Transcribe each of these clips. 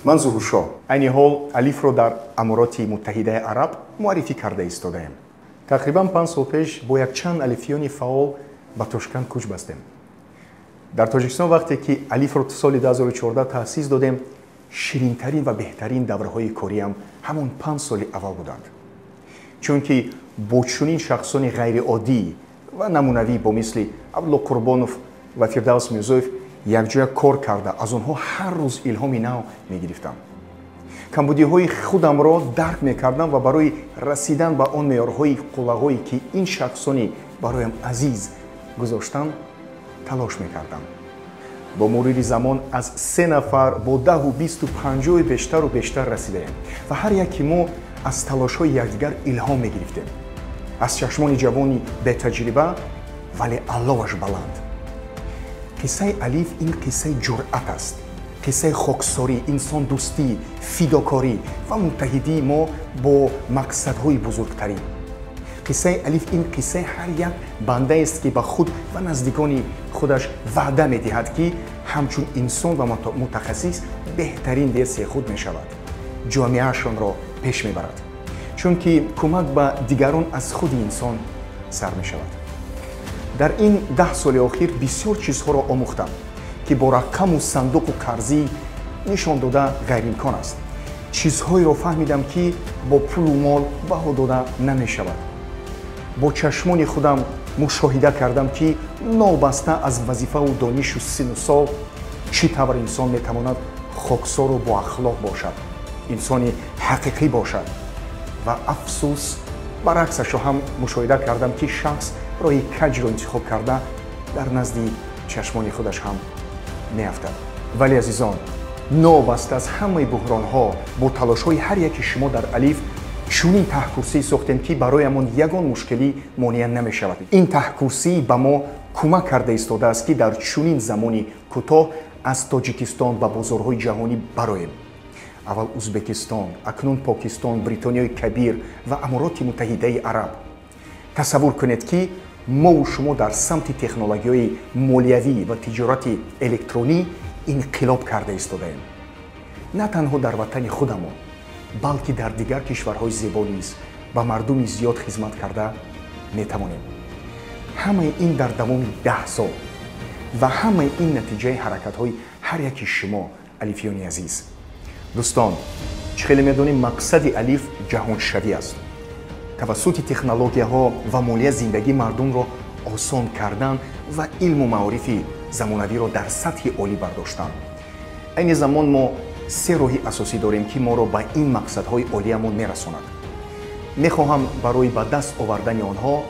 Ман Зуҳуршоҳ. Айни ҳол Алифро дар Амороти Муттаҳидаи Араб муаррифӣ карда истодаем. Тақрибан 5 сол пеш бо якчанд алифиёни фаъол ба Тошканд кӯч бастем. Дар Тоҷикистон вақте ки Алифро соли 2014 таъсис додем, ширинтарин ва беҳтарин давраҳои кориам ҳамон 5 соли аввал буданд, чунки бо чунин шахсони ғайриоддӣ ва намунавӣ бо мисли Абдулло Қурбонов ва Фирдавс Мирзоев якҷоя кор карда, аз онҳо ҳар рӯз илҳоми нав мегирифтам, камбудиҳои худамро дарк мекардам ва барои расидан ба он меъёрҳои қуллаҳое, ки ин шахсони бароям азиз гузоштанд, талош мекардам. Бо мурури замон аз се нафар бо 10-у 20-у 50-и бештару бештар расидаем ва ҳар яки мо аз талошҳои якдигар илҳом мегирифтем, аз чашмони ҷавони бетаҷриба, вале алловаш баланд. Қиссаи Алиф ин қиссаи ҷуръат аст, қиссаи хоксорӣ, инсондӯстӣ, фидокорӣ ва муттаҳидии мо бо мақсадҳои бузургтарин. Қиссаи Алиф ин қиссаи ҳар як бандаест, ки ба худ ва наздикони худаш ваъда медиҳад, ки ҳамчун инсон ва мутахассис беҳтарин версияи худ мешавад, ҷомеаашонро пеш мебарад, чунки кӯмак ба дигарон аз худи инсон сар мешавад. Дар ин 10 соли охир бисёр чизҳоро омӯхтам, ки бо рақаму сандуқу қарзӣ нишон дода ғайриимкон аст. Чизҳоеро фаҳмидам, ки бо пулу мол баҳо дода намешавад. Бо чашмони худам мушоҳида кардам, ки новобаста аз вазифаву донишу сину сол, чӣ тавр инсон метавонад хоксору боахлоқ бошад, инсони ҳақиқӣ бошад. Ва афсӯс, баръаксашро ҳам мушоҳида кардам, ки шахс роҳи каҷро интихоб карда, дар назди чашмони худаш ҳам меафтад. Вале, азизон, новобаста аз ҳамаи буҳронҳо, бо талошҳои ҳар яки шумо дар Алиф чунин таҳкурсӣ сохтем, ки бароямон ягон мушкилӣ монеа намешавад. Ин таҳкурсӣ ба мо кӯмак карда истодааст, ки дар чунин замони кӯтоҳ аз Тоҷикистон ба бозорҳои ҷаҳонӣ бароем: аввал Узбекистон, акнун Покистон, Бритониёи Кабир ва Амороти Муттаҳидаи Араб. Тасаввур кунед, ки мову шумо дар самти технологияҳои молиявӣ ва тиҷорати электронӣ инқилоб карда истодаем. На танҳо дар ватани худамон, балки дар дигар кишварҳои зебо низ ба мардуми зиёд хизмат карда метавонем. Ҳамаи ин дар давоми 10 сол ва ҳамаи ин натиҷаи ҳаракатҳои ҳар яки шумо, алифиёни азиз. Дӯстон, чӣ хеле медонем, мақсади Алиф ҷаҳоншавӣ аст. Тавассути технологияҳо ва молия зиндагии мардумро осон кардан ва илму маорифи замонавиро дар сатҳи олӣ бардоштан. Айни замон мо се роҳи асосӣ дорем, ки моро ба ин мақсадҳои олиямон мерасонад. Мехоҳам барои ба даст овардани онҳо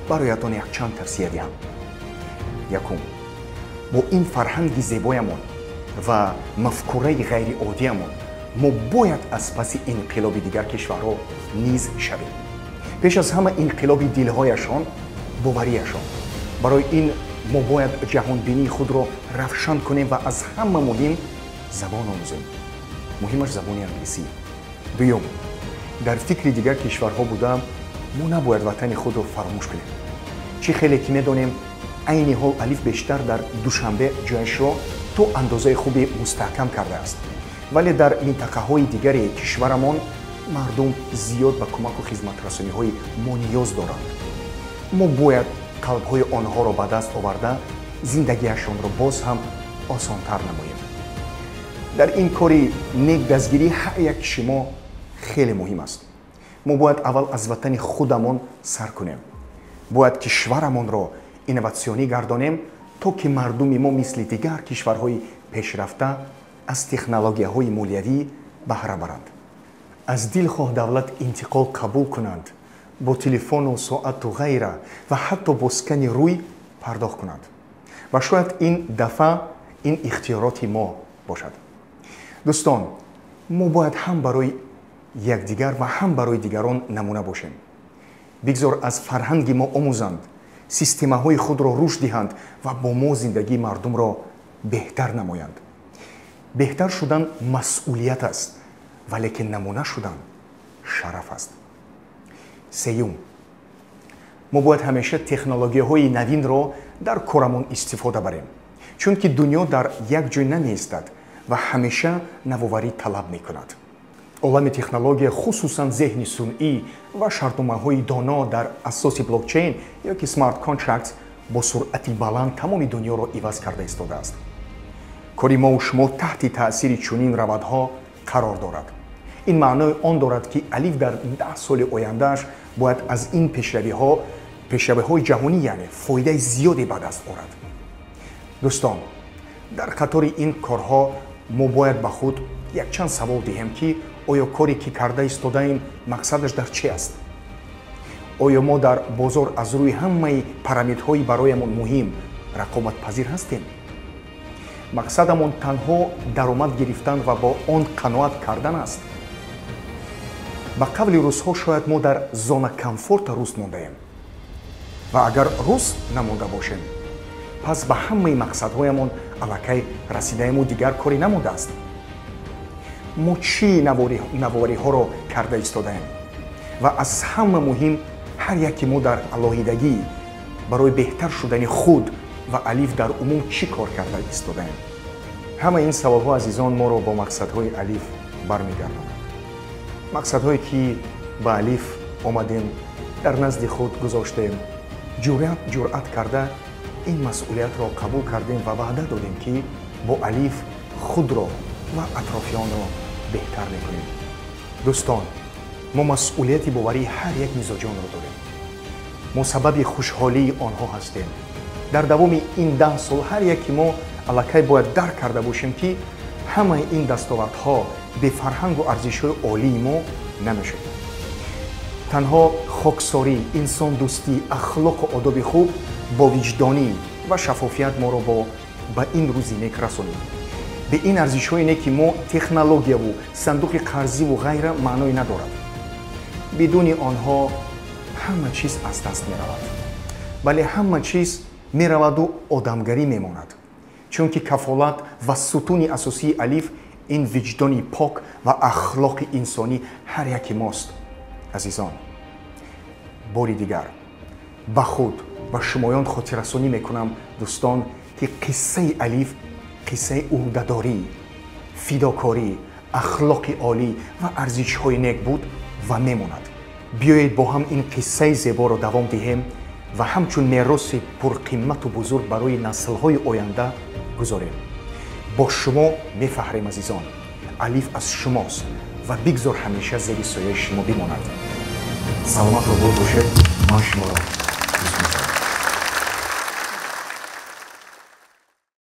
бароятон якчанд тавсия диҳам. Якум, бо ин фарҳанги зебоямон ва мафкураи ғайриоддиямон мо бояд аз паси инқилоби дигар кишварҳо низ шавем, пеш аз ҳама инқилоби дилҳояшон, боварияшон. Барои ин мо бояд ҷаҳонбинии худро равшан кунем ва аз ҳама муҳим забон омӯзем, муҳимаш забони англисӣ. Дуюм, дар фикри дигар кишварҳо буда, мо набояд ватани худро фаромӯш кунем. Чӣ хеле ки медонем, айни ҳол Алиф бештар дар Душанбе ҷояшро то андозаи хубе мустаҳкам кардааст, вале дар минтақаҳои дигари кишварамон мардум зиёд ба кӯмаку хизматрасониҳои мо ниёз доранд. Мо бояд қалбҳои онҳоро ба даст оварда, зиндагиашонро боз ҳам осонтар намоем. Дар ин кори нек дастгирии ҳар яки шумо хеле муҳим аст. Мо бояд аввал аз ватани худамон сар кунем, бояд кишварамонро инноватсионӣ гардонем, то ки мардуми мо мисли дигар кишварҳои пешрафта аз технологияҳои молиявӣ баҳра баранд, аз дилхоҳ давлат интиқол қабул кунанд, бо телефону соату ғайра ва ҳатто бо скани рӯй пардохт кунанд. Ва шояд ин дафъа ин ихтиёроти мо бошад. Дӯстон, мо бояд ҳам барои якдигар ва ҳам барои дигарон намуна бошем. Бигзор аз фарҳанги мо омӯзанд, системаҳои худро рушд диҳанд ва бо мо зиндагии мардумро беҳтар намоянд. Беҳтар шудан масъулият аст, валекин намуна шудан шараф аст. Сеюм, мо бояд ҳамеша технологияҳои навинро дар корамон истифода барем, чунки дунё дар як ҷой намеистад. ва ҳамеша навоварӣ талаб мекунад. Олами технология, хусусан зеҳни сунъӣ ва шартномаҳои доно дар асоси блокчейн ё ки smart contracts, бо суръати баланд тамоми дунёро иваз карда истодааст. Кори мову шумо таҳти таъсири чунин равандҳо қарор дорад. Ин маънои он дорад, ки Алиф дар 10 соли ояндааш бояд аз ин пешравиҳои ҷаҳонӣ, яъне фоидаи зиёде ба даст орад. Дӯстон, дар қатори ин корҳо мо бояд ба худ якчанд савол диҳем, ки оё коре ки карда истодаем, мақсадаш дар чи аст? Оё мо дар бозор аз рӯи ҳамаи параметрҳои бароямон муҳим рақобатпазир ҳастем? Мақсадамон танҳо даромад гирифтан ва бо он қаноат кардан аст? Ба қавли русҳо, шояд мо дар зона комфорта руст мондаем. Ва агар руст намонда бошем, пас ба ҳамаи мақсадҳоямон аллакай расидаему дигар коре намондааст. Мо чӣ навовариҳоро карда истодаем? Ва аз ҳама муҳим, ҳар яке мо дар алоҳидагӣ барои беҳтар шудани худ ва Алиф дар умум чӣ кор карда истодаем? Ҳамаи ин саволҳо, азизон, моро бо мақсадҳои Алиф бармегардонад, мақсадҳое ки ба Алиф омадем, дар назди худ гузоштем, ҷуръат карда ин масъулиятро қабул кардем ва ваъда додем, ки бо Алиф худро ва атрофиёнро беҳтар мекунем. Дӯстон, мо масъулияти боварии ҳар як мизоҷонро дорем. Мо сабаби хушҳолии онҳо ҳастем. Дар давоми ин 10 сол ҳар яки мо аллакай бояд дарк карда бошем, ки ҳамаи ин дастовардҳо бефарҳангу арзишҳои олии мо намешуд. Танҳо хоксорӣ, инсондӯстӣ, ахлоқу одоби хуб, бовиҷдонӣ ва шаффофият моро ба ин рӯзи нек расонид. Бе ин арзишҳои неки мо технологияву сандуқи қарзиву ғайра маъное надорад. Бидуни онҳо ҳама чиз аз даст меравад. Бале, ҳама чиз мераваду одамгарӣ мемонад, чунки кафолат ва сутуни асосии Алиф ин виҷдони пок ва ахлоқи инсонӣ ҳар яки мост. Азизон, бори дигар ба худ ва шумоён хотиррасонӣ мекунам, дӯстон, ки қиссаи Алиф қиссаи ӯҳдадорӣ, фидокорӣ, ахлоқи олӣ ва арзишҳои нек буд ва мемонад. Биёед, бо ҳам ин қиссаи зеборо давом диҳем ва ҳамчун мероси пурқимату бузург барои наслҳои оянда гузорем. Бо шумо мефаҳрем, азизон. Алиф аз шумост ва бигзор ҳамеша зери сояи шумо бимонад. Саломату обод бошед. Ман шуморо